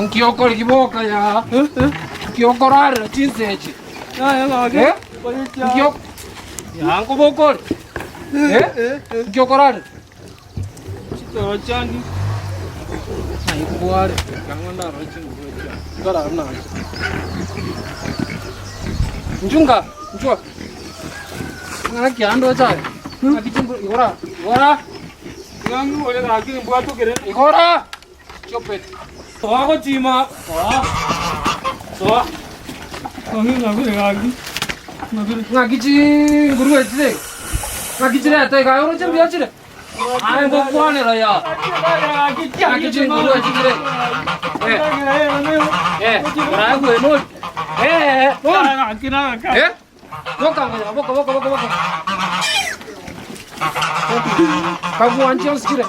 Nki okorigia boka yaa? Nki okorarera chinsa echi? Eh? Nki ok- Yaa nkoboka ore? Eh? Nki okorarera? Chitoro chiane naigware, ekang'u ndarore chinguru chiane, nkarara naye. Inchu nka, inchuo, ng'ana kianda oche aye, ng'aki chinguru, igora, igora, igora, stupid. Soa gochima, soa, soa. Ng'aki chinguru echi chire iga, ng'aki chirete iga, aye oroche mbuya chire? Aye ngokwanera ya. Ng'aki chinguru echi chire iga? Eh, eh, orae bwene ori. Eh, eh, ori. Eh, boka ngonya, boka, boka, boka, boka. Kagwanchi chionsi chire.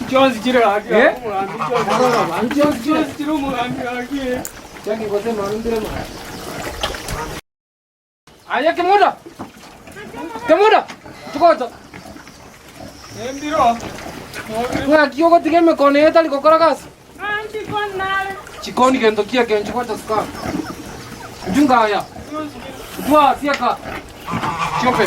Chionsi chire gaki, Eh? omogambi, Chionsi chire. chionsi chire omogambi gaki. Chaki gose marundire ma. Aye kemuda. Kemuda. Tukocha. Embiro. Ng'aki ogotiga emekono eye etari gokora gasi? Chikoni gento ki ekencho gocha sukari. Inchu nkaya. Intwe sieka. Chiope.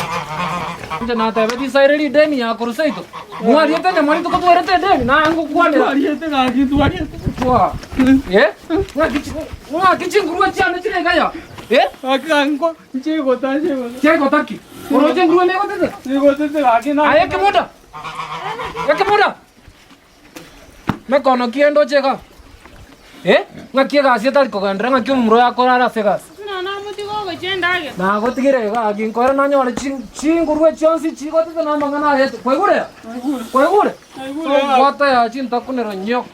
Inche natebeti isaire rideni ya korwa seito. Mwariete nyama rituko twerete edeni naye ngokwanera. Twariete gaki, twariete. Intwa. Eh? Ng'aki chi- ng'aki chingurue chiane chire iga ya. Eh? Gaki gaki nko, nchigota, nchigota. Chiaigota ki? Oroche engurue negotete? Nigotete gaki na. Aye ekemoda. Ekemoda. Mekono ki endoche iga? Eh? Ng'aki egasi etari kogenderera ng'aki omomura oyo akorara ase egasi? Buna namotiga ogochia endagera. Nagotigire iga aki nkore nanyore chi- chingurue chionsi chigotete na amang'ana ayete. Kwaigure ya? Kwaigure? Naigure ya. Tobwata ya chintakunero nyoko.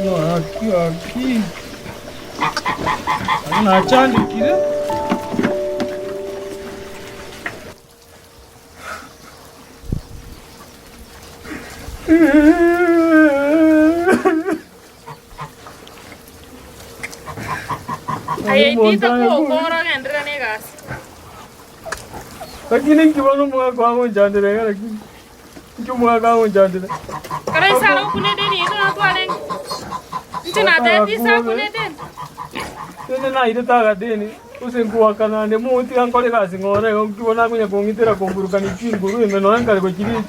Gaki gaki. Nachandekire. Aye tita kogokora ogenderere na egasi. Lakini inki bono omogaka agonchandera iga lakini inki omogaka agonchandera Kare ise are gokuna edeni yaito nabo twarenge. Inche natebeti ise akune edeni. Rende nairete agadeni gose nkoakana ande motiga nkore egasi ng'ora igo nki bono akonya kong'itera komburukania chinguru ime nonya nkare gochirisia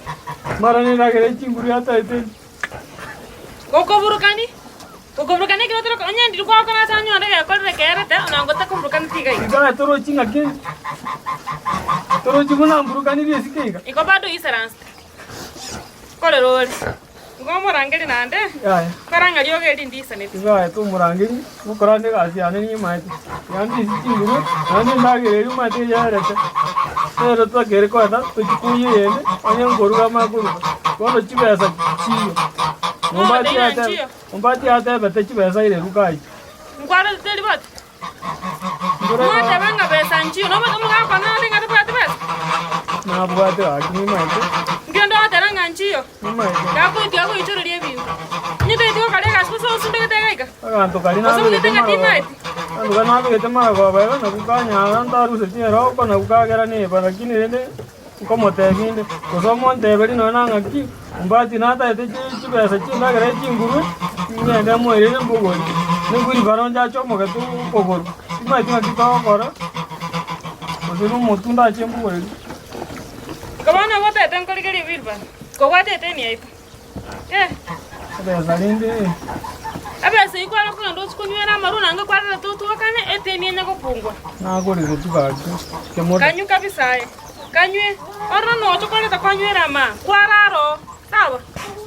mara nendagera echinguru yataete Gokoburukani, gokoburukani ekero otari onye ndiri gwakora ase anyore gekorire kerete onye gotakoburukani tiga iga. Iga torochi ng'aki torochi buna mburukanirie esike iga. Igo bado oisaransete, nkorera ore. Igo omorangeri naende, Yaya. kora ng'a riogo eri ndiisaneti. Igo aye tomorangerie, ngokora ande egasi yane nimaete. Tiga ndisi chinguru, naende endagera eria omanyete eyerete. Nero totakere koenda tochie koiywa eyende, onye nkoruga amanye koruga. Bono chibesa chiiyo. Ng'o oteba nchiyo? Ombati atebete chibesa ire ruka ayio. Nkwarorete riboti? Mwateba ng'a besa nchiyo, nobote omogaka one nonde ng'a tabwati besa? Nabwate gaki nimaete. Nkende ogoteba ng'a nchiyo, Nimaete. gakoitiga goichoreria ebinto. Onye taeti gokora egasi gose osundegete egaika, Aganto karia gose nabegete omanyete ng'a marogoba. timaeti. Aganto karia nabegete marogoba iga nabwo kanyara ntaruseti ere oko nabwo kagera neba lakini rende nkomotebia inde, gose omonteberie nonya na ng'aki, ombati nataete chibesa chindagera chingurue, ng'ende moirere mbogori, nigo ribaro nchache omogete okogoro, timanyeti ng'aki togokora, gose na omotwe ndache mbogorerie. Igo bono ogotete nkorigerie wheelbarrow, kobwate eteni yaito. Eh. Ebesa rende eh. Ebesa eyio kware kogenda ochie konywera amarwa naende kwarerete otwakane eteni enye gopungwa. Nagorire tugaki kemoda. Kanywe kabisa aye. Kanywe. Ororo noche kwareta kwanywera amaa. Kwarara oo. Sawa.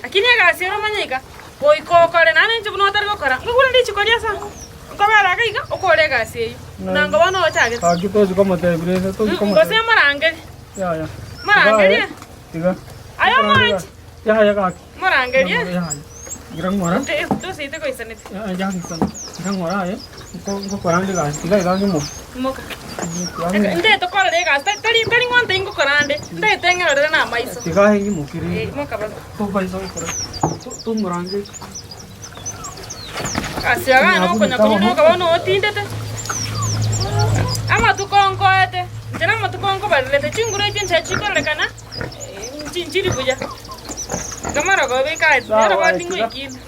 Lakini egasi ere omanye iga, goika okore naende inche buna otari gokora, nkogure richiko ria ase nkobera iga iga okore egasi eyio. Nango bono ochagete. Gaki tochi komotebia rende tochi komotebia. Gose morangerie. Yaya. Morangerie. Tiga. Aye omwanchi. Yaya gaki. Morangerie. Yaya. Gira ng'ora. Toseite goisaneti. Yaya goisana. Gira ng'ora aye. Ngokora nde gasi. Tiga iga ng'imoke. Imoka. Ntaete korora egasi. Tari tari ng'o ntai ngokora nde. Ntaete ng'erorere na amaiso. Tiga aye ng'imokere. Eh, imoka baba. Tobaisa gokora. Tomorangerie. Egasi yaye nokonya konywa rioka bono otindete. Amatuko nkoete, inche namatuko nkobarerete, chinguru echio inche chikororekana nchiri buya. Nkamara beka eroboti ngoikina.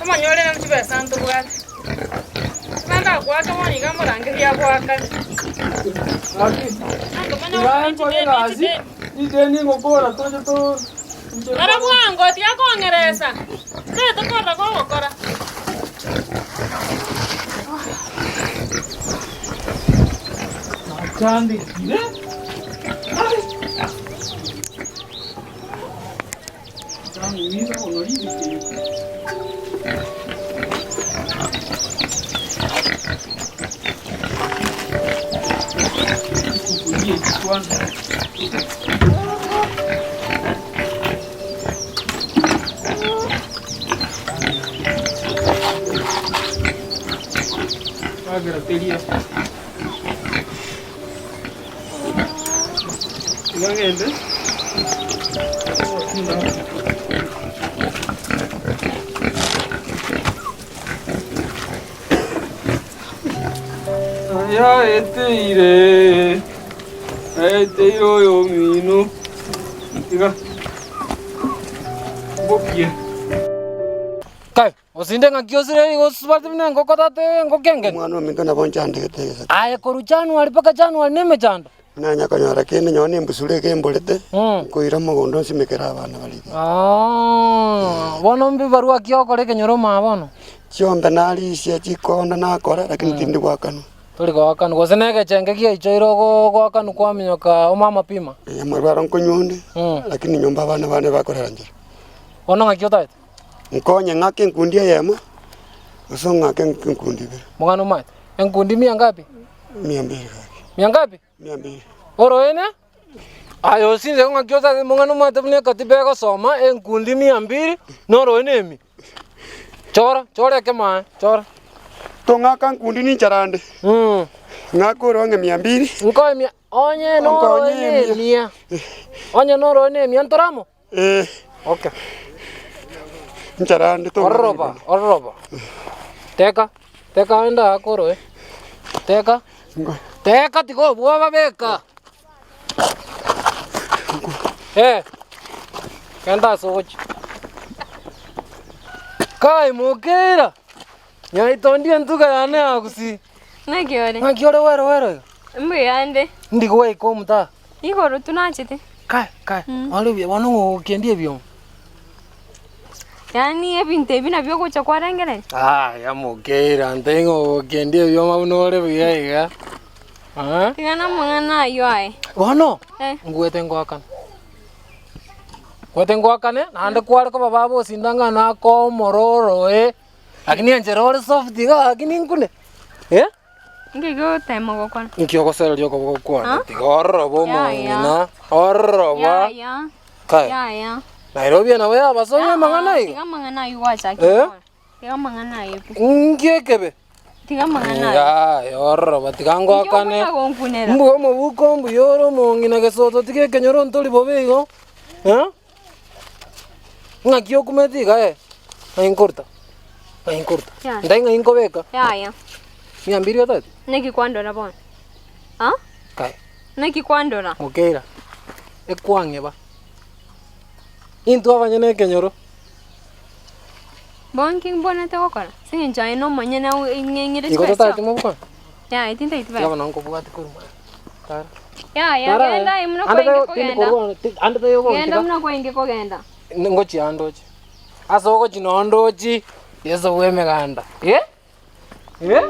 Omonyore naro chibesa ntobwate. Buna ndagoake bono iga morangerie agoakane. Rora bwango, tiga kong'eresa, tari tokorora gogokora. Nachandekire. Yaeteire, yaeteire oyomino, iga mbokie. Kai, osinde ng'aki osire igo osubate buna engoko tata engoko engeni. Omwana ominto nabo nchandegete egesaku. Aye korwa January mpaka January na emechando. Nanya konyora kende nonye na embusuro eke emborete, nkoira mogondo nsimekere abana baria. Aah, bono mbibarua ki okora ekenyoro maa bono? Chiombe narisia, chikonda nakora, lakini tindi goakanwa. Tori goakanwa, gose na egechenge giaichoire ogoakanwa kwaminyoka omama pima? Eh, amarwa aro nkonywa onde, lakini nyomba abana bane bakorera nchera. Bono ng'aki otagete? Nkonye ng'ake enkundi eyemo, gose ng'ake enkundi ibere. Omwana omanyete, enkundi mia ngapi? Mia mbili gaki. Mia ngapi? Mia mbili. Oroene? Aye osinche ng'aki otagete mong'ana omanyete buna ekatiba egosoma enkundi mia mbili, noroene emi. Chora, chora ekemae, chora. Tong'aka nkundi ninchara ande. Ng'ake ore ong'e mia mbili. Nkoe mia, onye noroene emia. Onye noroene emia ntore amo? Eh. Okay. Nchara ande to. Ororoba, ororoba. Teka, teka enda akoroe. Teka. Teka tiga obwoba beka. Eh. Genda ase ogochia. Kai mokeira. Nyaito ndie entuga yane ya gusii. Naki ore? Naki ore wero wero iga? Mbuya ande. Ndi gwaika omotaa. Igoro tunachete. Kai, kai, ore buya bono ng'o ogokendia ebioma? Yaani ebinto ebi nabio ogocha kwarengereria? Aya mokeira, ntaiyo ng'o ogokendia ebioma buna ore buya iga. Ah. Tiga namang'ana ayio aye. Bono, Eh. ngwete ngoakana. Kwete ngoakane, naende kware koba baba osinda ng'a nakoa omororo ee, lakini enchera ore soft iga lakini nkune, eh. Inki gotema gokora? Inki ogosereria okoboko kwane? Ah? Tiga ororobe omong'ina, ororoba. Yaya. Kai. Yaya. Nairobi nabo yabasomia amang'ana iga. Tiga amang'ana ayio gwachakire Eh? bono. Tiga amang'ana ayio pi. Inki ekebe? Tiga amang'ana ayio. Yaya, ororoba tiga Inki ngoakane. okonya gonkunera? Mbuya omobuko, mbuya ore omong'ina gesoto tiga ekenyoro ntori bobe igo. Eh? Ng'aki okumete iga eh? Ng'ai nkoruta? Ng'ai nkoruta? Yaya. Ndai ng'ai nkobeka? Yaya. Mia mbiri otagete? Naki kwandora bono? Ah? Kae. Naki kwandora? Mokeira, ekwang'eba. Intwe abanyene ekenyoro. Bono nki mbwenerete gokora? Ase eng'encho aye nomonyene ng'eng'ire Igo chibesa totageti oo? mobukane? Yaya tintageti Tiga besa. bono nkobwate korwa mwane. Tara. Yaya Tara genda aye. aye buna Ande kwaenge tayo kogenda. tindikorwa ande tayo Genda ogontiga. buna kwaenge kogenda. Ngochia ande oche. Ase ogochia noo ndochi, Yeso bw'emeganda. Eh? Eh?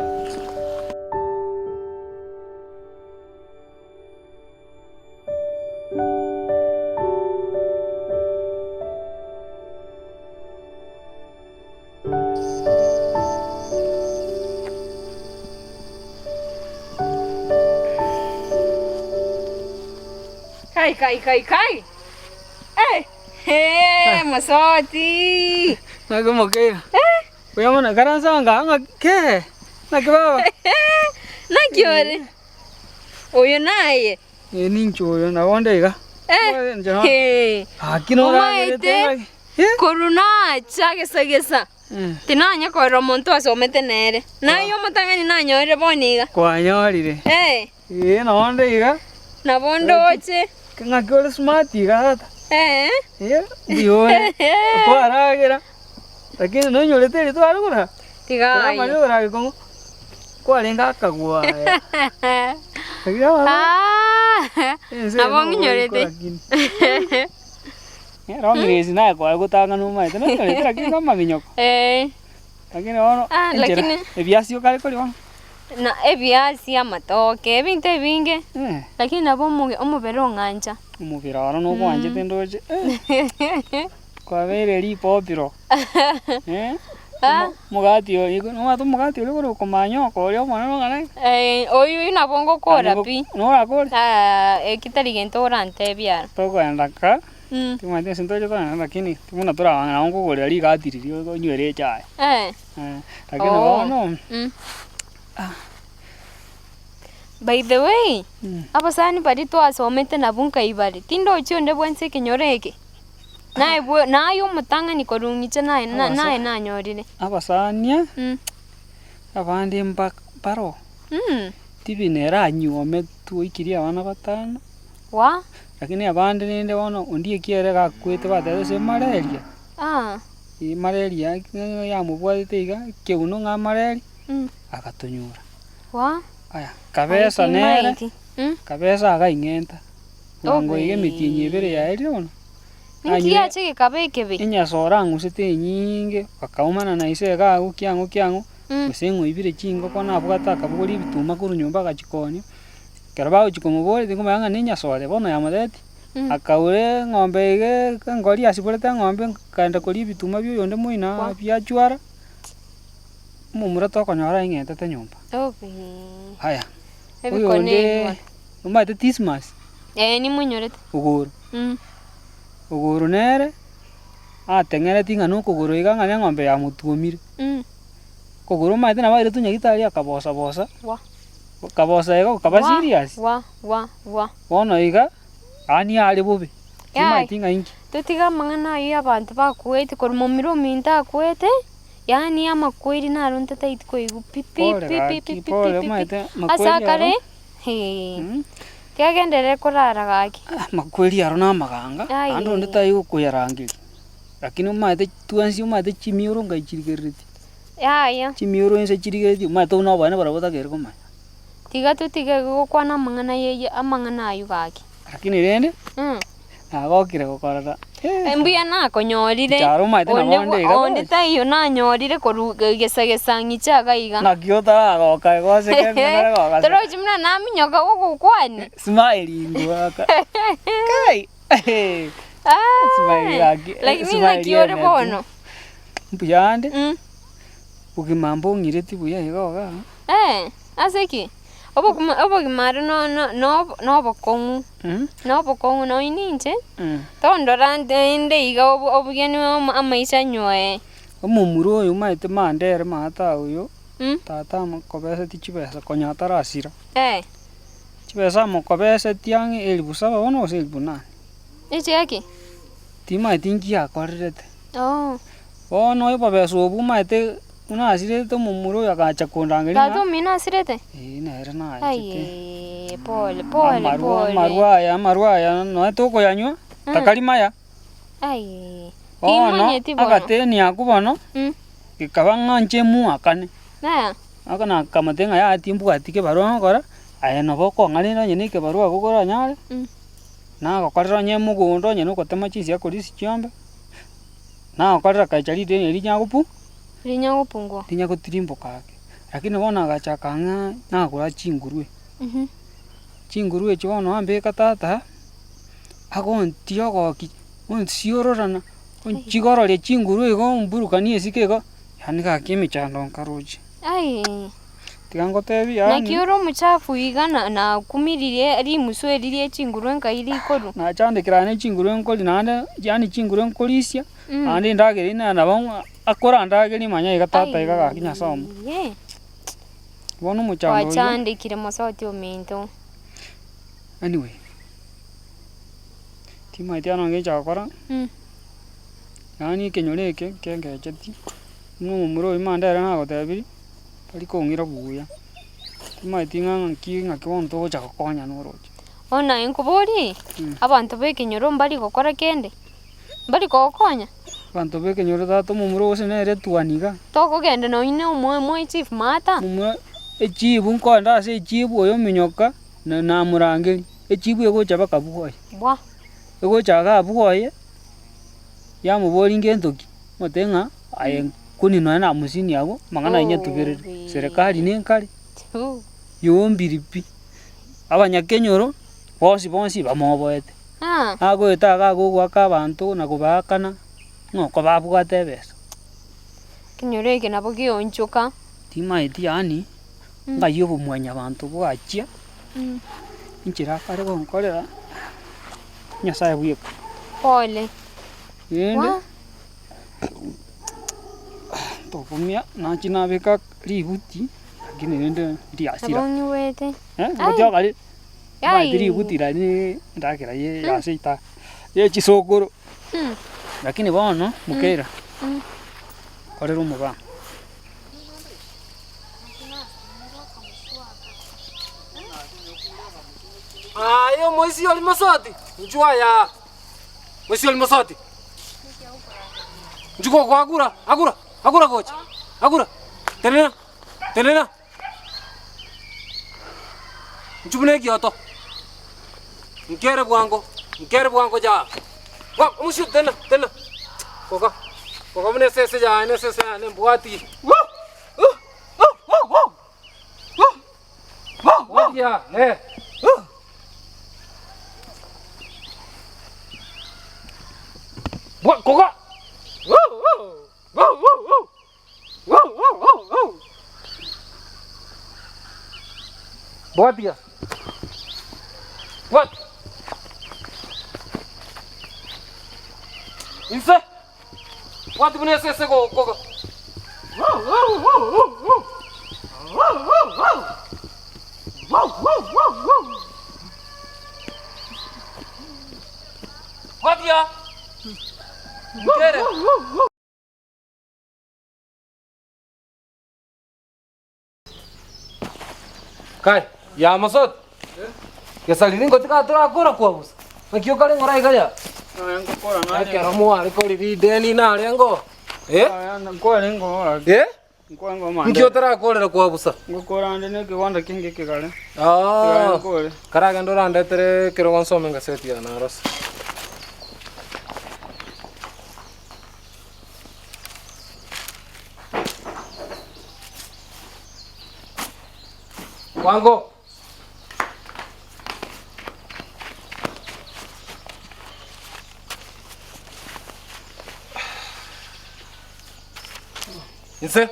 Kai kai kai kai. Eh, eh, mosoti. Naki mokeira. Buya mono, ikaransa anga ng'a kee, naki baba? Naki ore? Oyo naye. Ee ninche oyo nabo onde iga. Eh, Inche no- eh. Gaki noragerete Omaete ng'aki. Eh? korwa nacha gesa gesa Eh. tinanya korora omonto asomete nere. Naye omotang'ani nanyorire bono iga. Kwanyorire. Eh, Ee nabo onde iga. nabo ndoche. Ng'aki ore smart iga tata. Eh. Eh, mbuya ore. Kwaragera. Lakini nonyorete erio tware korara. Tiga Korwa aye. amaria orage kong'u kwarenge akagwa aya. Lakini abana Ah, ense nabo eye ng'inyorete. lakini. Ero omiresi naye kware gotang'ana omaete nonyorete lakini na amaminyoko. Eh, Lakini bono Ah, enchera lakini- ebiasi okare koria bono. na ebiasi, amatoke, ebinto ebinge. Eh, Lakini nabo omoge omobere ong'ancha. omobere oro nokwanchete ndoche eh. Kwabeire ripopiro eh, Ah. omogati oria nomanyete omogati oria okore okomanyoka oria omonene ong'ana Eh, oyio nabo ngokora pi. Norakore? Ah, eki tari gento orantebie aro. Tokoenda ka, Mm. timanyeti gose ntoche togenda lakini buna torabang'e nabo nkogorera rigati riria onywere echae. Eh. Eh, lakini Oh. bono Mm. By the way, abasani baria twasomete nabwo nkai bare, tindochi onde bwensi ekenyoro eke? Naye bwe naye omotang'ani korwa ng'iche naye na- Abasa- naye nanyorire. Abasania Mm. abande mba mbaro, Mm. tibi nere anywometwe oikirie abana batano, Wa? lakini abande rende bono onde ekiagera gakwete bateba ase emalaria, Ah. emalaria ng'a yamobwatete iga, ekeuno ng'a amalaria, Mm. agatonyora. Wa? Aya, kabesa nere, Timaeti. Mm. kabesa againg'enta, bwango iga emetienyi ebere yaerire bono. Ninki Anywe- giacha gekaba ekebe? Enyasore ang'usete enyinge, bakaumana na ise iga agwo kiang'o kiang'o, Mm. gose ng'oibire chingoko nabwate akabogoria ebituma korwa nyomba agachikonia, ekero bagochia komoboria tinkomanya ng'a nenyasore bono yamotebetie, Mm. akaura eng'ombe iga engori asiborete eng'ombe nkaenda koria ebituma bia oyonde moino Wa. biachwara, omomura tokonyora aing'entete nyomba. Obe. Aya, Ebikone oyonde ebi bono. omanyete Dismas, Eh, nimonyorete. ogoro. Mm. Ogoro nere, ateng'ereti ng'a nokogoro iga ng'a neng'ombe yamotwomire. Mm. Kogoro omanyete nabo airetwe nyagitari akabosa bosa, Wa. akabosa iga okaba Wa, serious. Wa, wa, wa. Bono iga, yaani are bobe, Yai. timanyeti ng'a inki. Totige amang'ana ayio ya abanto bakwete korwa momura ominto akwete, yaani amakweri naro ntataeti koigwa pi pi Pole pi pi gaki, pi pi pole pi pi. omanyete Ase makweri aro. akare, hee, tiagenderere korara gaki. Amakweri aro na amaganga, Aye. naende onde tari gokoyarangeria, lakini omanyete twensi omanyete chimioro ngai chirigereretie, Yaya, chimioro ense chirigereretie omanyete buna obonene barabwo botakeire komanya. tiga totige gokwana amang'ana yeye amang'ana aywo gaki. Lakini rende, Mm. nagokire gokorora eh, Mbuya nakonyorire, Charo omanyete nabo onde onde bwa- iga onde bosi. taiyo nanyorire korwa gesa gesa ng'iche iga iga. Naki otaragoka igo oseke nare gogaseka. Torochi buna naminyoka gogokwania. Smile ngoaka. Kai! Smile gaki, Lakini smile naki ore ene tu. bono? Mbuyande, Mm. bogima mbong'ireti buya iga igaa. Eh, ase ki? Obogima obogima aro no no no na obokong'u, na obokong'u nonye ninche, tondora nde inde iga obo obogeni ama amaisha nyoe. Omomura oyo omanyete mandere maate oyo, tata amokobeseti chibesa konya atarasira. Chibesa amokobeseti ang'e elifu saba bono gose elifu nane. Echiaki? Timanyeti nki akorerete. Oo. Bono obobesa obwo omanyete buna asirete omomura oyo agacha kondangeria Tata ng'a omino asirete? eeh nere naachete. Ayeee pole pole Amarwa pole. amarwa aya amarwa aya nonya tokoyanywa, takari maya. Ayeee Bono timanyeti bono. agateni akwo bono, gekaba ng'a inche moakane. Naya. Aka nakamotebia ng'a yaya timbwati kebarua ngokora, aye nabo okong'areria onye na ekebarua abwo koranyare, nagokorera onye mogondo onye na ogotema chinsiaga korisia chiombe, nagokorera kacha rideni erio rinyagopu. Rinyagopungua. Rinyagotirimboka ake. Lakini bono agachaka ng'a nagora chingurue, chingurue echi bono ambeka tata, agontia ogoki, onsiororana, onchigororia chingurue igo omburukanie esike igo, yaani gaki emechando nkaroche. Aye. Tiga ngotebi Naki yaani. ore omochafu iga na nakumiririe rimusu eri rie chingurue nkai rikorwa. Nachandekire aye ne chingurue nkori naende yaani chingurue nkorisia, naende endagera eye nabo ng'a akorandagerie manya iga tata iga gaki Nyasaye omo. Aye. Bono omochando oyio. Gwachandekire mosoti ominto. Anyway, timanyeti bono ngecha gokora, yaani ekenyoro eke nkengecheti, buna omomura oyio mambia ere nagotebirie, tari kong'ira buya, timanyeti ng'a ng'aki ng'aki bono togocha gokonyana oroche. Bono aye nkoborie, abanto ba ekenyoro mbari gokora kende? Mbari kogokonya? Abanto ba ekenyoro tata omomura gose nere etuani iga. Tokogenda nonye na omoe moe chief maata? Momura echibu nkoenda ase echibu oyo ominyoka na namorangeria, echibu egocha mpaka bwoye. Bwa. Egocha iga bwoye, yamoboria ngento ki, omotebia ng'a aye nkuni nonya na hamsini abwo, amang'ana ayio nyatuberere, serikali nenkare, yombiri pi, abanyakenyoro, bonsi bonsi bamoboete. Agoeta iga agogoaka abanto na kobaakana, ng'a oko babwate ebesa. Ekenyoro eke nabo gionchoka. Timaeti yaani, ng'ai obomwanyabanto bwachia, inchera akare gonkorera, Nyasaye bweka. Pole. Rende, tokumia, nachi nabeka ributi, lakini rende riasira. Nabo ong'igwete. Ngochia kare, omanyete ributi riria endagera ye ya seita, ye chisokoro. Lakini bono, mokeira, korera omobaa. Aye omoisia oria mosoti, inchuo aya, moisia oria mosoti, inchuo gokoa agura, agura, agura gocha, agura, tenena, tenena. Inchuo buna ekioto, nkere bwango, nkere bwango jaa, bwango omoisia tenena, tenena, koka, koka buna esese yane, esese yane mbwati. Bwatia. Bwat. Inse. Bwati buna esese gokoga. Bwatia. Nkere. Kai, ya mosoti. Gesariri ngotiga torakora kwabusa. Naki okare ng'ora iga ya? Ekero mware kori rideni narengo. Eh? Eh? Nki otarakorera kwabusa? Ah, karagende orandetere ekerogo nsome engaseti ya narose. Bwango. Inse.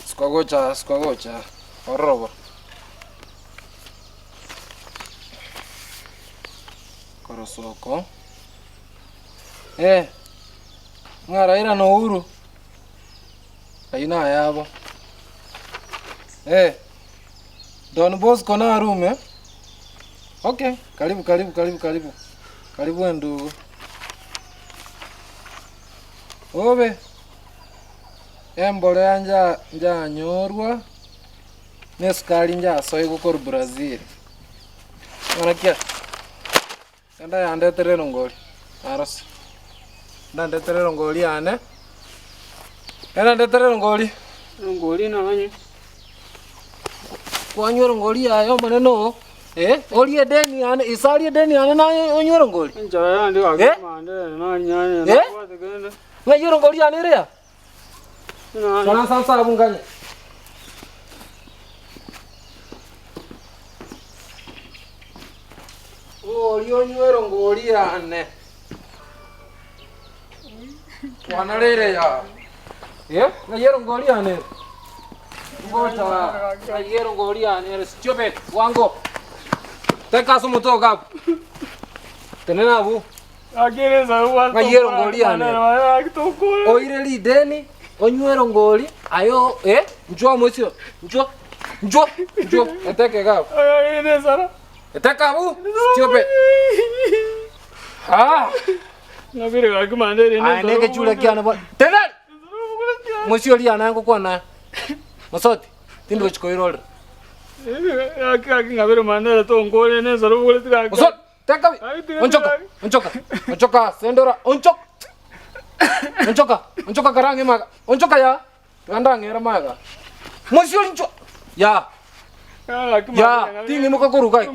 Suka gocha, suka gocha. Ororo. Korosoko. Eh. Ng'a Raila na Uhuru. Ayio nayabo. Eh. Don Bosco narume. Okay, karibu karibu karibu karibu. Karibu endugu. Obe. Embolea nja njanyorwa na esukari njasoigwa korwa Brazil. Bono ki enda yandetere erongori narose. Ndandetere erongori yane, enda ndetere erongori. Erongori nang'anye. Kwanywa erongori yaye omonene oo, eh, orie edeni yane, ise arie edeni yane naye onywe erongori? Enchara yande gaki Eh? mande narinyare Eh? nabwate kende. Ng'ai erongori yane ere aa? Nani? Karansa nse abwo nganye. Oria onywe erongori yane. Kwanarire ya. Eh, ng'ai erongori yane ere? Ngocha, ng'ai erongori yane ere? Stupid, bwango. Teka ase omote ogo abwo. Tenena abwo. Ng'ai erongori yane ere? Oire rideni, onywe erongori, aye o eh, inchuo amo isiko, inchuo, inchuo, inchuo, eteke iga abwo. Eteke abwo, stupid. Ah! Aye negechure kiane bono. Tenena! Mosio oria naye ngokwana naye. Mosoti, tindi gochia koirorera. Mosoti! Teka bi. Onchoka, onchoka, onchoka, sendora, onchoka. Onchoka, onchoka karange maga. Onchoka ya. Ganda ng'era maga. Mosio incho. Ya. Ya, ting'imoka koruga iga.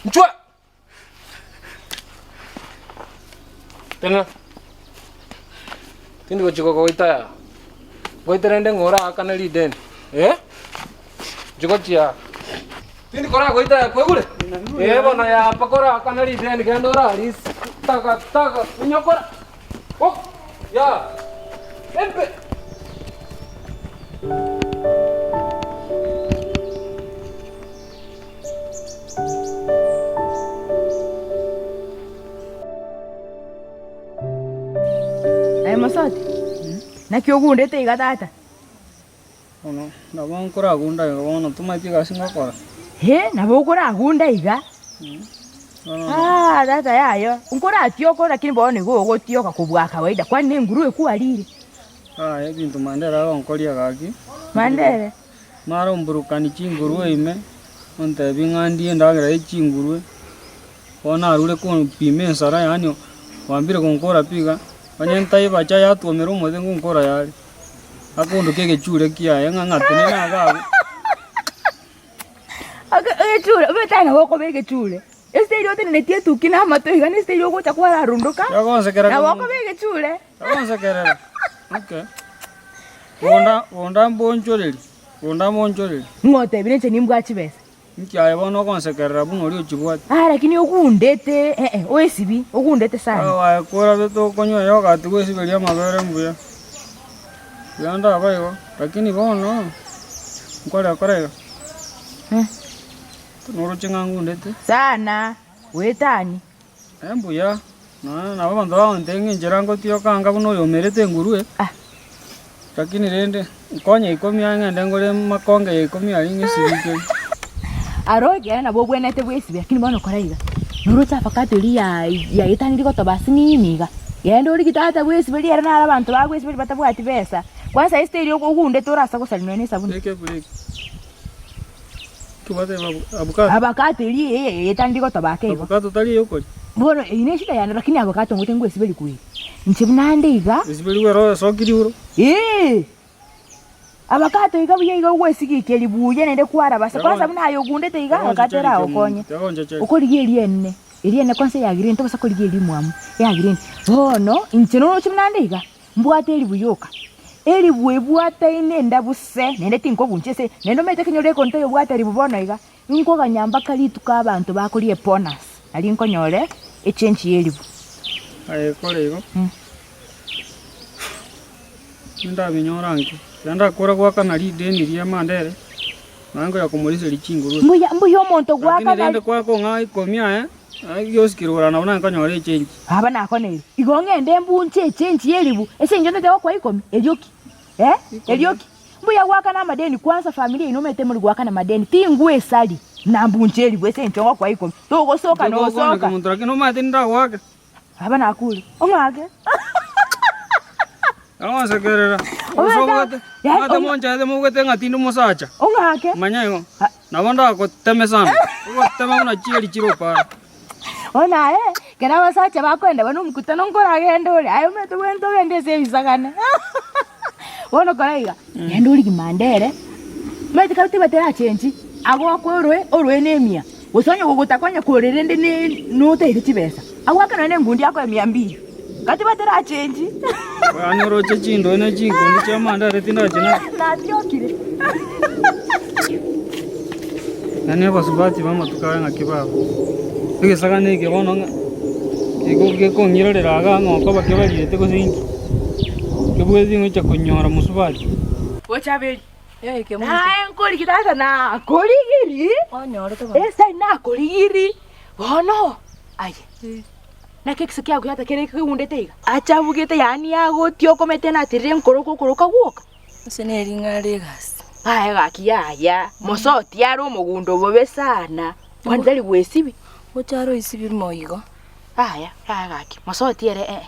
Nchwe. Tenena. Tindi gochia gogoita yaa. Ngoite rende ng'a oraakane rideni. Eh? Nchi gochia aa. Tindi koragoita yaa kwaigure? Eh bono yaa mpaka oraakane rideni genda orarisi taga taga onyokora. Oh! Yaa. Empe. Aye mosoti, naki ogundete iga tata? Bono nabo nkoragunda iga bono tomaeti egasi ngokora. Hee, nabo okoragunda iga? Ah, tata yayo, nkoratioka lakini bono nigo ogotioka kobua kawaida, kwani nenguru ekwarire? Aye ebinto Mandera agonkoria gaki. Mandere? Mara omburukani chingurue ime, ontebie ng'a ndie endagera ye chingurue, bono narure kompima ensara yaani oambire gonkora pi iga, onye ntaibacha yatwomera omote ngonkora yare, akondoka egechure kiaye ng'a ng'atenene iga abwo. Ake egechure, omanyete aye nabo okoba egechure, ase erio otenenetie etuki na amato iga na ase erio ogocha kwararundoka, Yagonsekerera nabo okoba egechure. Yagonsekerera, okay. Bonda bonda mbonchoreri, bonda mbonchoreri. Ng'o otebire inche nimbwate chibesa? Inki aye bono ogonsekerera buna oria ochibwate? Ah, lakini ogundete, eh eh, oesibi, ogundete sana. Aye aye korabete okonywa eyogati gwesiberia amabere mbuya. Buya ndaba igo, lakini bono, nkore kore iga. Eh. Noroche ng'a ngundete? Sana, goetani. Mbuya, nonya nabo abanto bagontebia ng'a enchera ngotioka anga buna oyomerete engurue, Ah. lakini rende nkonye ikomi aye ng'ende ngore makonge ya ikomi aria ng'esibie keria. Aro ekiagera nabo obwenerete bwesibia lakini bono kora iga, noroche avocado eria ya yaetaniri gotoba ase nini iga, genda origie tata bwesiberie ere naro abanto bagwesiberia batabwati besa, kwanza ase eria ogundete orase gosaria nonya na esabuni. Beka ebreki. Avocado. Avocado eria eye etandire gotoba ake igo. Avocado tari eyokoria. Bono eyio ne eshida yane lakini avocado ngote ngwesiberi kweri. Inche buna ande iga. Esiberi ere oesokirie oro. Eeh. Avocado iga buya iga ogwesigikeria buya naende kwaraba ase kwanza buna aye ogundete iga avocado eragokonye. Okorigia eria ene, eria ene kwanza eya green tobasa korigia eria mwamu, eya green. Bono inche noroche buna ande iga. Mbwate eribu yoka, eribu ebwataine endabuse, naende tinkobuncha ase, naende omanyete ekenyoro ekonto oyobwate eribu bono iga. Inkoganya mpaka rituko abanto bakoria ebonus, nario nkonyore echange y'eribu. Aye kore igo, nindabinyore anke, ekero ndakora goakana rideni ria Mandere, naye nkoya komoriseria chinguru. Mbuya mbuya omonto Lakini goakana rende kwakong'a ikomi aye, aye giosikire korwa nabo naye nkonyora echange. Baba nakoneire, igo ng'ende mbunche echange y'eribu, ase eng'encho ntete gokoa ikomi, erio ki? Eh, erio ki? Mbuya goakana amadeni kwanza familia yaino omanyete mori goakana amadeni, tingwesari na mbunche eribu ase eng'encho ngokoa ikomi, togosoka Inche gokwana nosoka. kemonto lakini omanyete nindagoake. Baba nakure, ong'ake. Agonsekerera, Omanyete- osobwate, Yaani, omanyete ong- monchaete mobwate ng'a tindi omosacha. Ong'ake. Manya igo, nabo ndagoteme sana, ogotema buna chieri chire opara. Bono aye, ekero abasacha bakoenda buna omokutano nkoragende ore, aye omanyete bwente ogende ase ebisagane. Bono kora iga, genda origie mandere, omanyete kare tibati erachenchi, agoakwe oroe, oroe na emia, gose onye gogotaka onye kore rende ne notaete chibesa, agoake nonye na engundi akoe mia mbili, kare tibati erachenchi. Yaani oroche chindoe ne chinkundi chia mandere tindachina. Natiokire. Yaani abasubati b'amatuko aya ng'aki babo, egesagane eke bono ng'a igo gekong'irorera iga ng'a okoba kebariete gose inki, kebwenerete ngocha konyora mosubati. Bochaberi. Naye nkorigi tata nakorigiri, esai nakorigiri, bono aye naki ekese kiago tata kere keundete iga? Achabugete yaani agotia okomete natirire nkoroko okoroka gwoka. Ase nering'ana ri'egasi. Aye gaki yaya, mosoti are omogundo bobe sana, kwani tari gwesibi? Gocha are oisibi moigo. Yaya, yaya gaki, mosoti ere ee.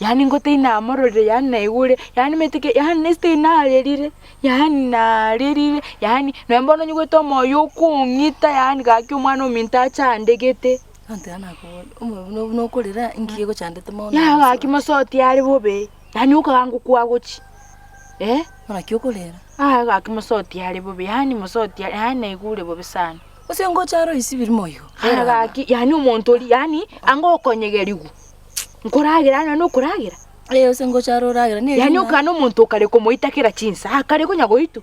Yaani ngote inamororire yaani naigure, yaani meteke yaani nesite inarerire, yaani narerire, yaani nonya bono onyigwete omoyo okong'ita yaani gaki omwana ominto achandegete. Bono tiga nakoboria, omoyo buna buna okorera, inki gegochandete mono? Yaya gaki mosoti are bobe, yaani okoganga kwagochi. Eh? Naki okorera? Aye gaki mosoti are bobe, yaani mosoti are, yaani naigure bobe sana. Gose ngocha aro isibiri moyo. Aye gaki, yaani omonto oria, yaani anga okonyegerigwa, nkoragera nonya nokoragera. Eh, gose ngocha aro oragera ne Yaani okana na omonto okare komoita kera chinsa, akare konya goitwa.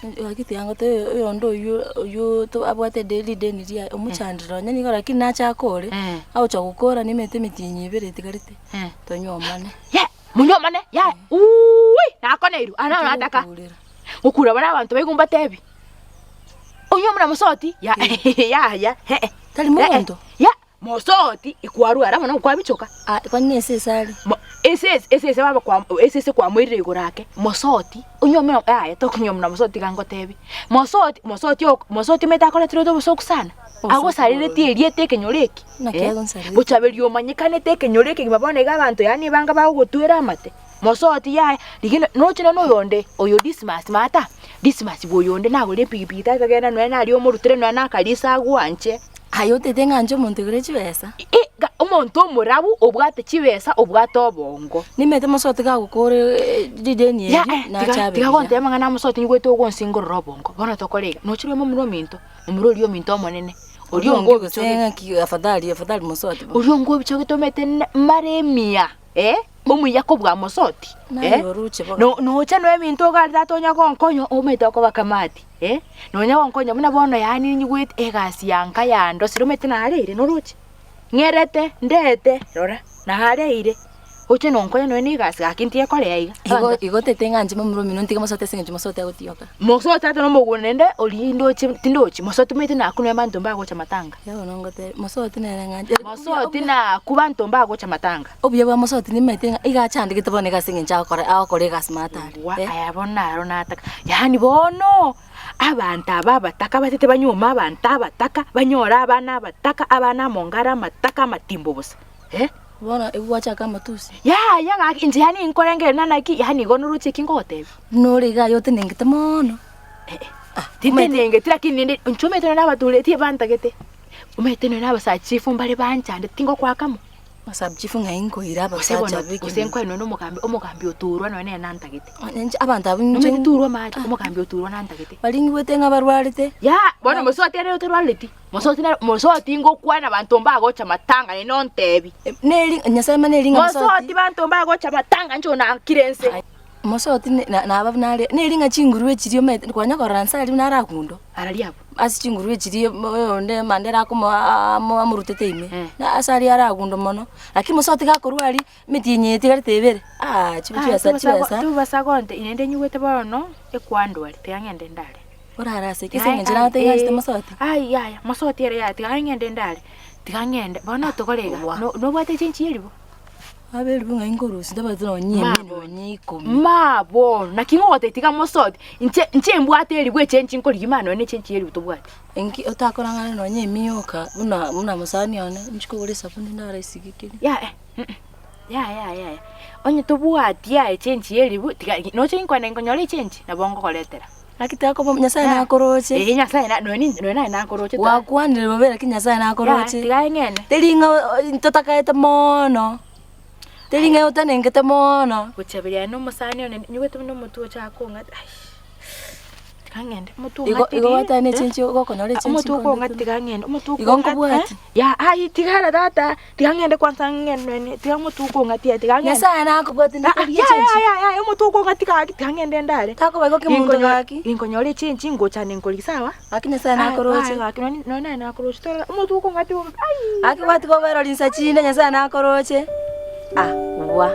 Gaki tiga ngotebie oyonde oywo oywo to abwate ede rideni riaye omochandire onye nigo lakini nache akore, agocha gokora nimete emetienyi ebere etigarete, tonyuomane. Ye! Monyomane, yaya, uuwi, nakoneirwe, aya naro nataka. Gokura bare abanto baigwe mbatebi, Oyio buna mosoti, ya yaya, eh-eh. Tari monto? Ya, mosoti, ekwarwara mono kwabichoka. Ah, kwani na esese are? Mo- esese esese baba kwa esese kwamoirire igoro ake, mosoti, onyuome yaya tokonyuomana mosoti tiga ngotebi, mosoti mosoti ok mosoti omanyete akoreterete obosoku sana. Agosarereti erieta ekenyoro eke, Naki eh, agonsarerete? bochaberia omanyekanete ekenyoro ekegima bono iga abanto yaani ebanga bagogotwera amate, mosoti yaya, rigia noche nonya oyonde, oyo Dismas mata, Dismas bwa oyonde nagore epikipiki tari kogenda nonya naria omorutire nonya na akarisa agwanche. Aye otete ng'a inche omonto oigure chibesa? I ga omonto omorabu obwate chibesa obwate obongo. Nimanyete mosoti gagokora rideni Ya eri, eh, nache tiga abe tiga buya. gontebia amang'ana a mosoti nigwete ogonsingorora obongo, bono tokore iga, noche rweme omura ominto. Omorwoti oria ominto omonene, oria onga Gose obichogete, ng'aki afadhali afadhali mosoti bono. oria onga obichogete omanyete ne mara emiya, eh, omuya kobua mosoti, Naye eh. oroche bono. No nocha noe ebinto ogare tata onya gonkonya omanyete okoba kamati, eh, nonya gonkonya buna bono yaani nyigwete egasi ya nka yandosire omanyete nareire noroche, ng'erete, ndete, rora, nareire. Oche nonkonya nonya na egasi gaki ntige korea iga. Igo igo otete ng'a inche momura omino ntige mosoti ase eng'encho mosoti agotioka. Mosoti ate nomogondo naende oria ndoche tindochi, mosoti omanyete nakwo nonya abanto mbagocha matanga. Eeh bono ngotebia, mosoti nere ng'a Mosoti nakwo banto mbagocha matanga. Obuya bwa mosoti nimanyete ng'a iga achandegete bono iga ase eng'encho agokora agokora egasi matari Wa eh. aya bono naro nataka, yaani bono abanto aba abataka batete banyuome abanto abataka, banyore abana abataka, abana amongara amataka amatimbo bosa eh. Bono ebu gwachaka amatusi. Yaya gaki inche yaani nkorengereria naki yaani igo noroche eki ngogotebia. Buna ore iga aye otenengete mono. Tintenengeti lakini ninde inche omanyete nonye na abatureti ebantagete, omanyete nonye na abasachifu mbare banchandete tingokoa kamo. Abasachifu ng'ai nkoira Gose abasacha bono abwo gose ekenyoro. nkoe nonye na omogambi omogambi oturwa nonye nere nantagete. Onye inche abanto abwo inche Nomanyete turwa amache omogambi oturwa nantagete. Baria ngigwete ng'a barwarete. Yaya bono mosubati ere otarwareti. Mosoti nere mosoti ngokwana banto mbagocha matanga naende ontebi. Neri Nyasaye mane eri ng'a Mosoti mosoti. banto mbagocha matanga inche onakire ense. Mosoti ne na naba buna are neri ng'a chingurue chiria omanyete kwanya korora nse aria buna aragundo. Araria abwo. Ase chinguru echiria oyonde Mandela akomo amorutete ime, na ase aria aragundwe mono, lakini mosoti gakorwa aria, emetienyi eye etigarete ebere, aah chibe chibesa chibesa. Tobasa gonte naende nyigwete bono ekwandwari tiga ng'ende ndare. Orare ase ki? Ase eng'encho naye taiganchete mosoti? Ai yaya, mosoti ere yaya tiga ng'ende ndare, tiga ng'ende, bono tokore iga, nobwate echenchi ya eribu? Abe eribu ng'ai nkorusia ntabwati nonye emia nonye ikomi. Maa bono, naki ngogotebia tiga mosoti, inche inche mbwate eribu echenchi nkorigia mani nonye na echenchi ya eribu tobwati. Inki otakorang'ana nonye emia yoka buna buna mosani one, inchi kogora esabuni naro esigikiri. Yaya yaya yaya, onye tobwati yaya echenchi ya eribu tiga noche inkwane nkonyore echenchi nabo ngokoretera. Naki takoba Nyasaye nakoroche. Ee Nyasaye na nonya ninche nonya naye nakoroche ta. Gwakwanire bobe lakini Nyasaye nakoroche. Yaya tiga eng'ene. Teri ng'a totakaete moono, teri ng'a otanengete moono. Gochaberia aye na omosani one nyigwete buna omotwe ocha akong'ata aish. Tiga ng'ende omotwe Igo ong'atirie. igo gwateba ne echenchi ogokonyora echenchi Omotwe okong'ati tiga ng'ende omotwe Igo okong'ati nkobwati. Ya aye tigara tata. Tiga ng'ende kwanza ng'ende nene, tiga omotwe okong'atia, tiga ng'ende. Nyasaye nakobwati Ah, ah, ndikorigia yaya, chenchi. yaya, yaya, omotwe okong'atia gaki, tiga ng'ende ndare. Takoba igo kemonto gaki. Ginkonyora echenchi ngochane nkorigia sawa? Gaki Nyasaye nakoroche. Aye gaki nonye nonye naye nakoroche torora, omotwe okong'atia bobe, aii. Gaki gwatiga oberori rinsa chinde Nyasaye nakoroche, ah wa.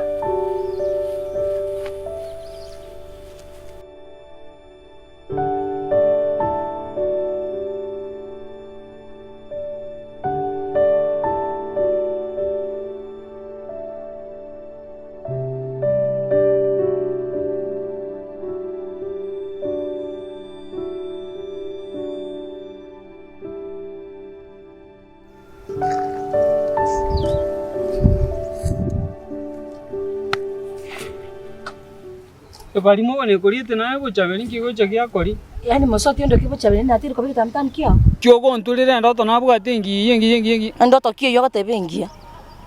Ebarimo bono ekoriete naye bochaberi nki gocha giakori. Yaani mosoti onde ki bochaberi natiri koba egetamitamu kiao? Kiogonturera endoto nabwate engiya engiya engiya engiya. Endoto ki eyio ogoteba engiya?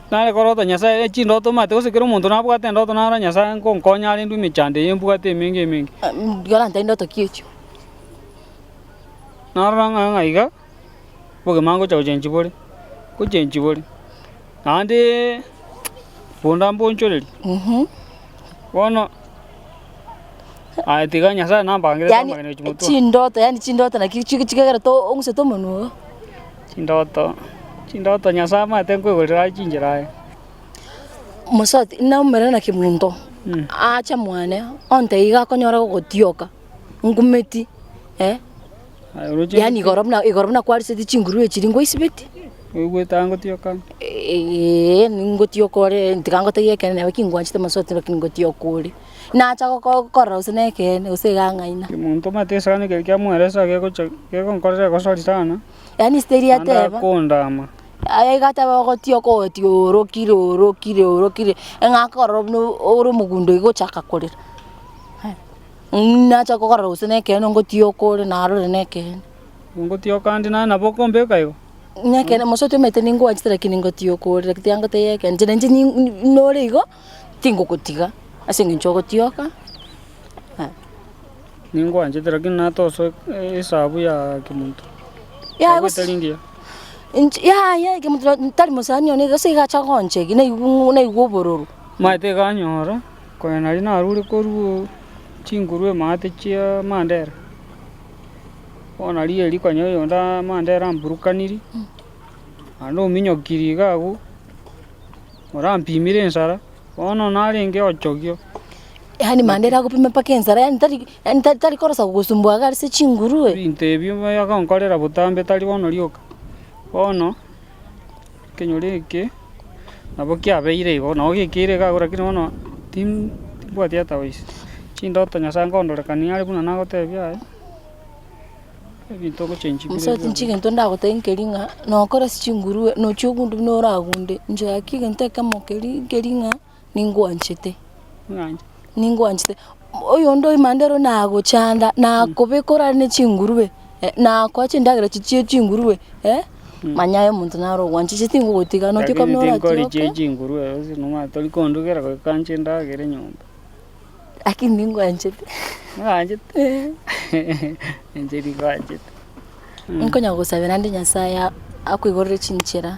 Nare korota Nyasaye chindoto omanyete gose kera omonto nabwate endoto naro Nyasaye ngonkonya arendwe emechando eye mbwate emenge emenge. Koranta endoto ki echio? Narora ng'a ng'a iga, obogima ngocha gochenchia bore, gochenchia bore, naende bonda mbonchoreria. Bono, aye tiga Nyasaye nambangere Yaani amagena gochia motwe. chindoto yaani chindoto naki chig chigerete ong'usete omonwe igo. Chindoto, chindoto Nyasaye amanyete nkoigorera aye chinchera aye. Mosoti, naumera naki monto, acha mwane, ontebia iga akonyora gogotioka, ngumeti eh. Aye oroche Yaani igoro buna igoro buna kwariseti chinguru echi ngwaisibeti? Oigwete angotioka anga. Eeh ningotioka ore tiga ngotebi ekeene neba ki ngwanchete mosoti lakini ngotioka ore. Nacha goko korora gose na ekeene gose iga ang'aina. Omonto omanyete egesagane keria kiamoeresa gegocha gegonkorera egosori sana, Yaani ase naende ateba, akondama. aye iga ateba ogotioka ogoti orokire orokire orokire, ng'a akorora buna ore omogundo iga gochaka korera. Nacha kokorora gose nekeene ngotioka ore narore nekeene. Ngotioka ande naye nabo okombeka igo. Nekeene mosoti omanyete ningwanchete lakini ngotioka ore lakini tiga ngotebie ekeene inche nainche nore igo, tingogotiga ase eng'encho ogotioka. Ningwanchete lakini natosoe esabu ya kemonto. Yaya Esabu gose etari engiya. inche yaya kemonto tari mosani one gose iga acha gonchegi naigwa naigwa obororo. Omanyete iga anyora. Konya naria narure korwa chinguru emaate chia Mandera, bono naria erio konya oyonde Mandera amburukaniri, naende ominyokirie iga abwo, orampimire ensara, bono narenge ochogio. Yaani Mandera agopima mpaka ensara yaani tari yaani tari korosa gogosumbua iga ase chinguru eh. Ebinto ebio agonkorera botambe tari bono rioka, bono ekenyoro eke. Nabo kiabeire igo, nabo gekeire iga agwo lakini bono tim timbwati ata wise. Chindoto Nyasaye nkondorekania are buna nagotebia aye, ebinto ogochenchi bire Mosoti bionsi. inche egento ndagotebie nkeri ng'a nokore ase chinguru nochia ogunde buna oragunde, inche gaki egento ekemo keri nkeri ng'a ningwanchete. Ng'anche. Ningwanchete, oyonde oimande ero nagochanda, nakobeka orare ne chingurube, nakoa chindagera chiria chie chingurube manya aye omonto naro ogwancha inche tingogotiga notiga Lakini buna tinkori oratioke. chie chingurube ase nomanyete tori kondugera goika nche ndagere nyomba. Lakini ningwanchete. Ng'anchete? Inche ningwanchete. Nkonya gosabera ande Nyasaye akoigorere chinchera,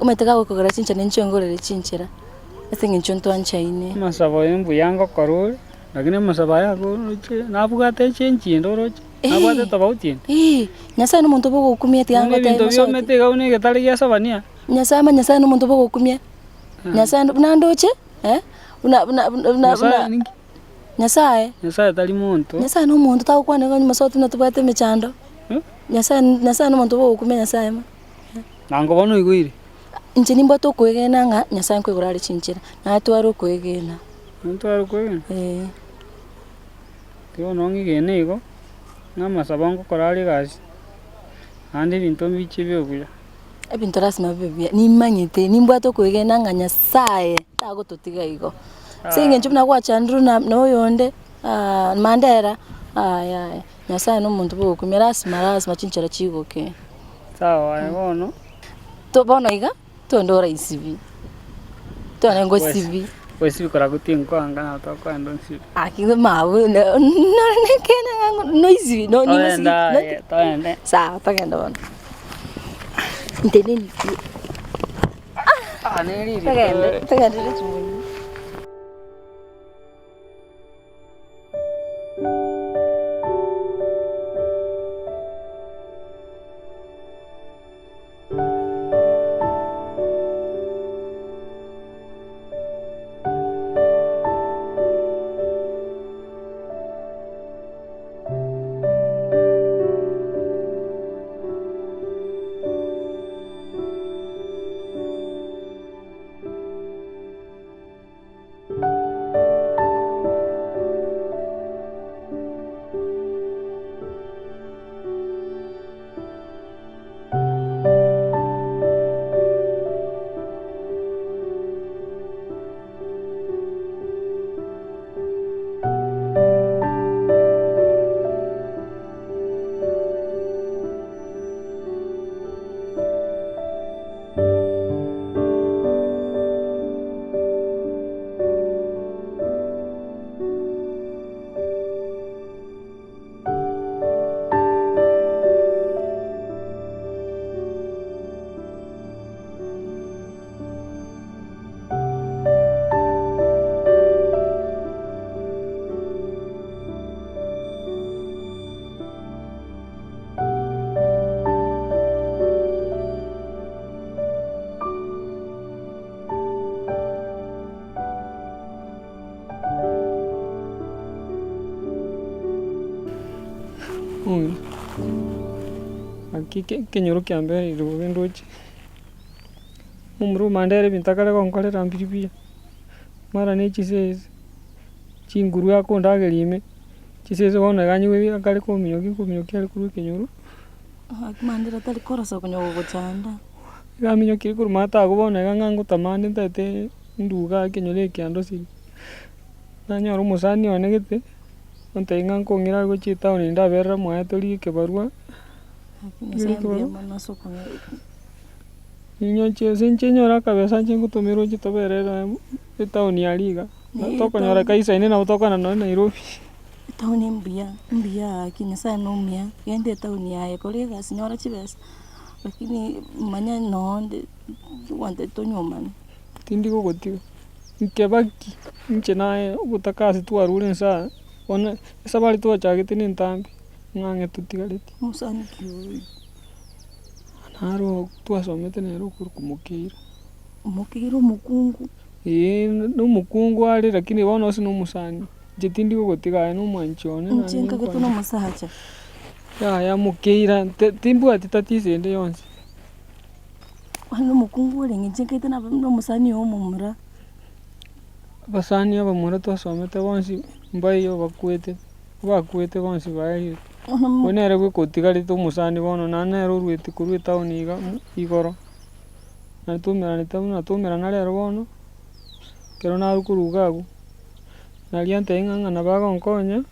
omanyete gagokoigorera chinchera ninche ongorere chinchera. Ase eng'encho ntwanchaine. Amasabo aye mbuya ngokora ore, lakini amasabo aya oroche nabwate echenchi ende oroche. Nabwate tofauti ende? Eh, Nyasaye na omonto bogokumia tiga Buna ngotebie ebinto mosoti. biomete iga buna egetare gia Sabania. Nyasaye ama Nyasaye na omonto bogokumia. Nyasaye buna ndoche, eh, buna buna buna buna Nyasaye ninki? Nyasaye. Nyasaye tari monto. Nyasaye na omonto tagokwana iga onye mosoti buna tobwate emechando. Nyasaye Nyasaye na omonto bogokumia Nyasaye ma. Nango bono oigoire. Inche nimbwate okoegena ng'a Nyasaye nkoigoro are chinchera, natware okoegena. Notware okoegena? Eeh. Bono ng'egene igo, ng'a amasabo ngokora are egasi, naende ebinto mbiche bibe buya. Ebinto lasima bibe buya, nimanyete, nimbwate okoegena ng'a Nyasaye tagototiga igo. Ase eng'encho buna gwachandirwe na na oyonde Mandela, yaya, Nyasaye na omonto bwogokumia lasima lasima chinchera chigoke. Sawa aye bono. To bono iga, twende oraisibi, twende ngosibi. Gosibi koragwo tinkoanga nabo tokoenda onsibi. Aki mabu nore nekeene ng'a noisibi no ningosibi Toende aye, toende. Sawa togende bono. Nteneni pi. Ah, neriri Togende, togende richumuni. Gaki ekenyoro kiambereire bobe ndoche, omomura omande ebinto akare gonkorera mbiri buya, mara ne chisese, chinguru akondageria ime, chisese bono iga anywe akare kominyokia kominyokia are korwa ekenyoro. Gaki Mandera tari korosa konya gogochanda. Iga aminyokirie korwa maate abwo bono iga ng'a ngotamande ntaete nduga ekenyoro eke andosirie. Nanyora omosani one gete, ontebia ng'a nkong'ira are gochia etown ndaberera mwaye torie ekebarua, Gaki Nyasaye mbuya mono ase okong'a. Ninyoche ase inche nyore akabesa nche ngotomerwa nche toberere etown aria iga, tokonyora kaisaine nabo tokogenda nonye Nairobi. Etown mbuya, mbuya gaki Nyasaye nomuya, genda etown aye kora egasi nyora chibesa, lakini manya nonde gwantebia tonyuomane. Tindi gogotiga, nkebaki inche naye obotaka ase twarure nsa aa, bono esabari twachagete na entambe, ng'a ang'e totigareti. Mosani ki oyo? Naro twasomete nere okorokwa Mokeira. Mokeira omokungu? Eeh na omokungu are lakini bono ase na omosani, inche tindi gogotiga aye na omwanchi one Inche nkagete na omosacha. Yaya Mokeira nte timbwati tatizo ende yonsi. Onye omokungu orenge inche nkaete na omosani oyo omomura. Abasani abamura twasomete bonsi mbaiyo bakwete, bakwete bonsi baerire. Oyo nere bweka otigarete omosani bono naende nere oruete korwa etown iga igoro, naende twaumeranete buna twaumerana rero bono, ekero narwa korwa iga abwo, naria antebia ng'a ng'a nabo agonkonya,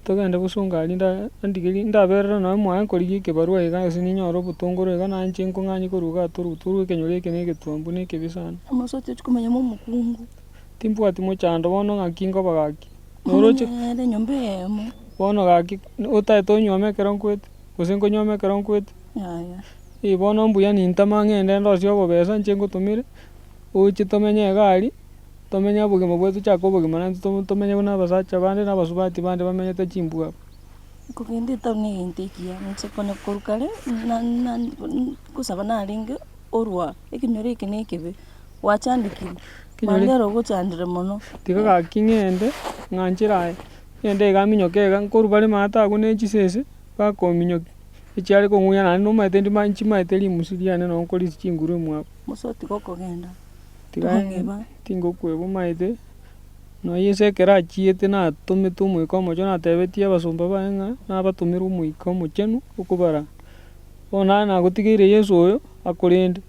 togende bosongo aria nda andigerie ndaberera nonye mwaye nkorigia ekebarua iga gose ninyore obotongoro iga nainche nkong'anyie korwa igaa torwe torwe ekenyoro eke na egetuambu na ekebe sana. Omosacha ochia komenya mo omokungu. Timbwati mochando bono ng'aki nkoba gaki, noroche. Nere enyomba eyemo. Bono gaki otaete onyuome ekero nkwete, gose nkonyuome ekero nkwete. Yaya. Eeh bono mbuya nintama ng'ende ndosie obobesa inche ngotomere, oche tomenye iga aria, tomenye obogima bwetu tochake obogima naende tomenye buna abasacha bande na abasubati bande bamenyete chimbwa abwo. Kogenda etown na egento ekiya, inche konya korwa kare na na nkosaba narenge orwa ekenyoro eke na ekebe, gwachandekire, Ekenyoro mambia ere ogochandire mono. Tiga gaki ng'ende, ng'anchere aye, ng'ende iga minyoke iga nkorwa bare maate agwo ne chisese, bakominyokia, echiare kong'uya naende nomanyete ndima nchimaete rimusu riane nonye nkorisia chinguru emwabo. Mosoti gokogenda, Tiga tokong'eba. tingokweba omaete. Nonya Yeso ekero achiete natomete Omoika Omochenu, natebetie abasomba baye ng'a nabatomere Omoika Omochenu okobaraa. Bono naye nagotigeire Yeso oyo akorende,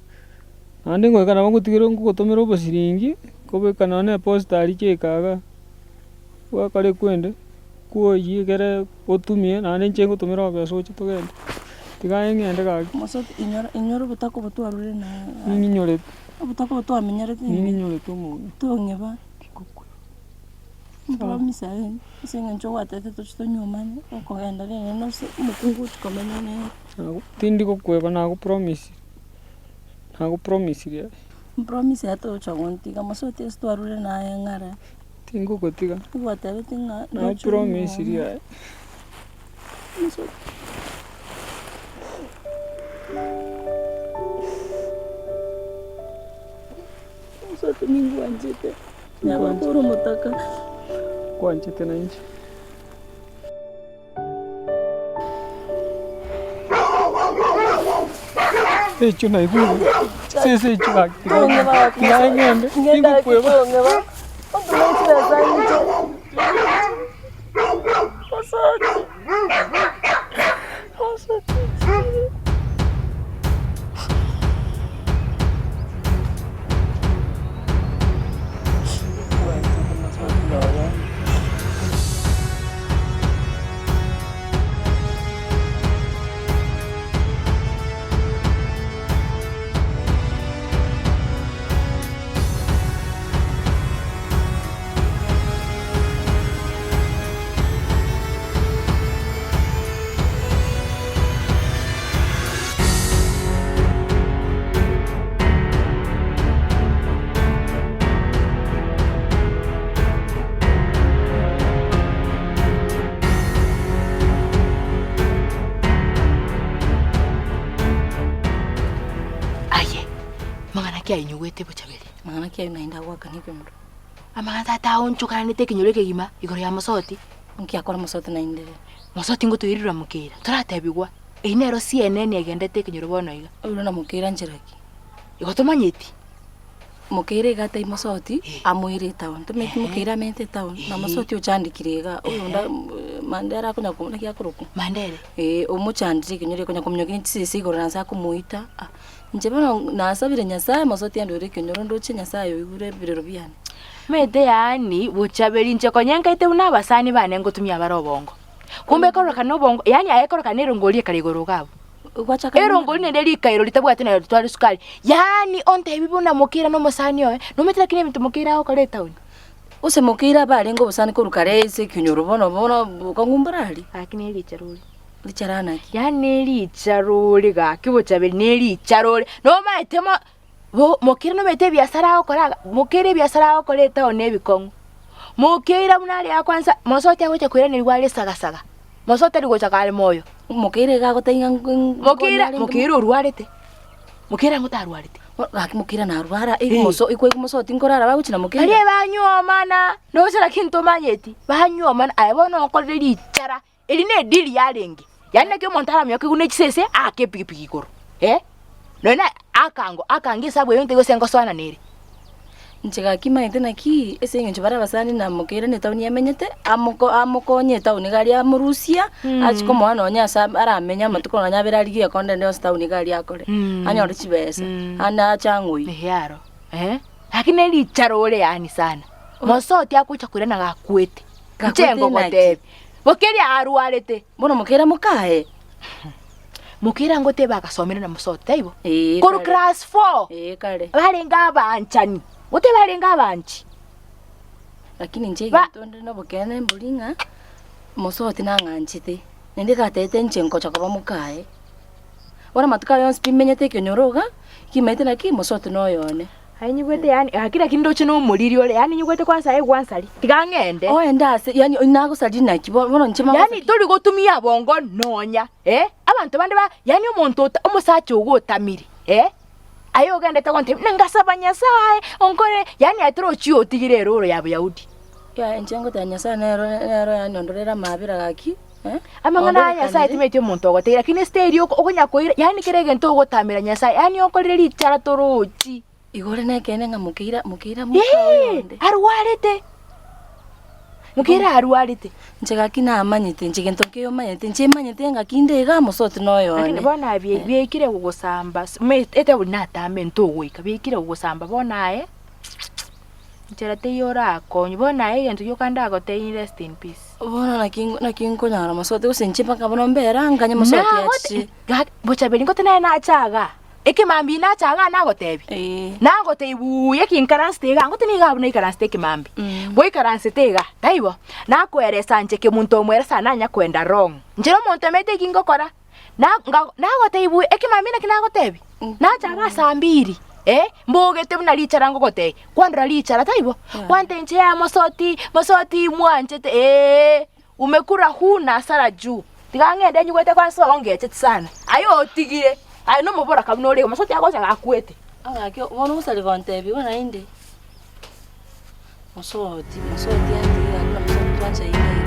naende ngoika nabo ngotigere ngogotomera obosiringi, kobeka nonya na eposta aria chiaika igaa, gwakora ekwende, kwoyie ekere otumie naende inche ngotomere obesa oche togende, tiga aye ng'ende gaki. Mosoti inyora inyora obotaka obo twarure na Ning'inyorete. Obotaka obo twamenyerete Ning'inyorete omong'ina. Tong'eba. Mpromise aye, ase eng'encho gwatebete tochi tonyuomane, okogenda rende nose omokungu ochi komenya nere. Nago tindi gokweba nagopromisire, nagopromisirie aye. Mpromise aye togocha gontiga, mosoti ase twarure naye ng'ara. Tingogotiga. Gwatebete ng'a Nagopromisirie aye. Mosoti. Mosoti ningwanchete. Nyabakore omotaka. Nkwanchete na inche. Echio naigure, sese echio gaki tiga tiga ng'ende, tingokweba. Aye, mang'ana ki ainyugwete bochaberi? Mang'ana ki ayio naende agoakana ekenyoro? Amang'ana tata aonchokananete ekenyoro ekegima igoro ya mosoti. Nki akora mosoti naende rero? Mosoti ngotoirerwa mokeira, toratebigwa. Eyio nero CNN egendete ekenyoro bono iga. Oirwe na mokeira nchera ki? Igo tomanyeti. Mokeira iga atai mosoti, amoire etown. Tomanyeti mokeira amente etown, na mosoti ochandekire iga, oyonde Mandera akonya ko naki akorokwa? Mandere? Eeh, omochandire ekenyoro okonya kominyokia chisese igoro na nse akomoita, ah. Inche bono nasabire Nyasaye mosoti andwere ekenyoro ndoche Nyasaye oigure ebirero biane. Omanyete yaani bochaberi inche konya nkaete buna abasani bane ngotumia bare obongo. Kumbe ekororekana obongo yaani aye ekororekana erongori ekare igoro iga abwo. Gwachaka Erongori naende rikairo ritabwati naye ritware esukari. Yaani ontebi buna Mokeira na omosani oye, nomanyete lakini ebinto Mokeira agokora etown. Gose Mokeira abe arenge obosani korwa kare ase ekenyoro bono bono bokong'u mborari. Lakini ericha rori. Richara naki? Yaani nericha rore gaki bochaberi nericha rore nomaete mo bo mokeira nomaete ebiasara agokora iga mokeira ebiasara agokora etown ebikong'u. Mokeira buna aria kwanza mosoti agocha koiranerigwa are sagasaga, mosoti tari gocha kare moyo. Mokeira iga agotebia ng'a nko Mokeira mokeira orwarete, mokeira ng'o tarwarete. Gaki mokeira narwara, imoso ikwa mosoti nkorara bagochia na mokeira. Baria banyuomana, nocha lakini tomanyeti, banyuomana aye bono okorire richara. Eri nediri yarenge, yaani naki omonto aramioke buna echisese aake epigipigi igoro, eh, nonya na akango akange esabu eyio gose ngosoana nere. Inche gaki maete naki, ase eng'encho bare abasani na mokeira na etaoni amenyete, amoko amokonye etaoni iga aria amorusia, achie komoa nonye ase aramenye amatuko nonye abere arigie ekonda ende yonsi etaoni iga aria akore, anyore chibesa, ande ache ang'oyie. Ehe aro, eh, lakini nerichara ore yaani sana, mosoti agocha koirana gakwete, inche Gakwete naki? ngogotebia. Bokeria arwarete. Bono mokeira mokaye. Mokeira ngoteba agasomera na mosoti, taibo? Ee, Korwa kare. class four Ee, kare. barenge abanchani, goteba barenge abanchi. Lakini inche Ba- egento nde nobokeene mbori ng'a, mosoti nang'anchete, naende gatete inche ngocha koba mokaye. Bono amatuko aya yonsi pi menyete ekenyoro iga, kimanyete naki mosoti noyo one. Aye nyigwete yaani gaki lakini ndoche nomoriri ore yaani nyigwete kwanza aye gwansari tiga ng'ende. Oende ase yaani nagosaria naki bono inche Yaani tori gotumia bongo nonya eh, abanto bande ba yaani omonto ota omosacha ogo otamire eh, aye ogendete gontebia buna ngasaba Nyasaye onkore yaani aye torochi otigire eroro ya boyahudi. Yaya inche ngoteba Nyasaye nero nero yaani ondorere amabera gaki eh, Amang'ana aya Nyasaye ondorekanere. timeti omonto ogotegia lakini esiteri oko okonya koira yaani kera egento ogotamera Nyasaye yaani okorire richara torochi. Igo ore nekeene ng'a mokeira mokeira moka Eeh, oyonde. arwarete, mokeira arwarete. Inche gaki namanyete, inche gento nkeiyo manyete, inche manyete ng'aki inde igaa mosoti na Lakini oyone. bono aye bie biaikire gogosamba ase omanyete etaoni natame ntogoika, biaikire gogosamba bono aye. Nchera teiyo orakonywe, bono aye egento gioka ndagotebie rest in peace. Bono naki naki nkonyora mosoti gose inche mpaka bono mbere anganye mosoti Nagote achiche. gaki bochaberi ngote naye nache igaa, ekemambia nache igaa nagotebia, Eeh. nagotebia buya eki nkaransete igaa, ngote nigo abwo naikaransete ekemambia, goikaransete igaa, taibo? Nakoeresa inche kemunto omweresa nanya koenda wrong, inche na omonto omanyete eki ngokora. Na- nga- nagotebia buya, ekemambia naki nagotebia, nacha iga saa mbiri, eh, mbogete buna richara ngogotebia, kwandora richara taibo? Kwantebia inche yaya mosoti, mosoti mwanchete eeh, umekura huna hasara juu, tiga ng'ende nyigwete kwanza ongecheti sana, aye otigire, aye nomoboraka buna ore iga, mosoti agocha gakwete. Gaki bono gose gontebia buna naende, mosoti, mosoti antigire gaki na mosoti twanchaine iga.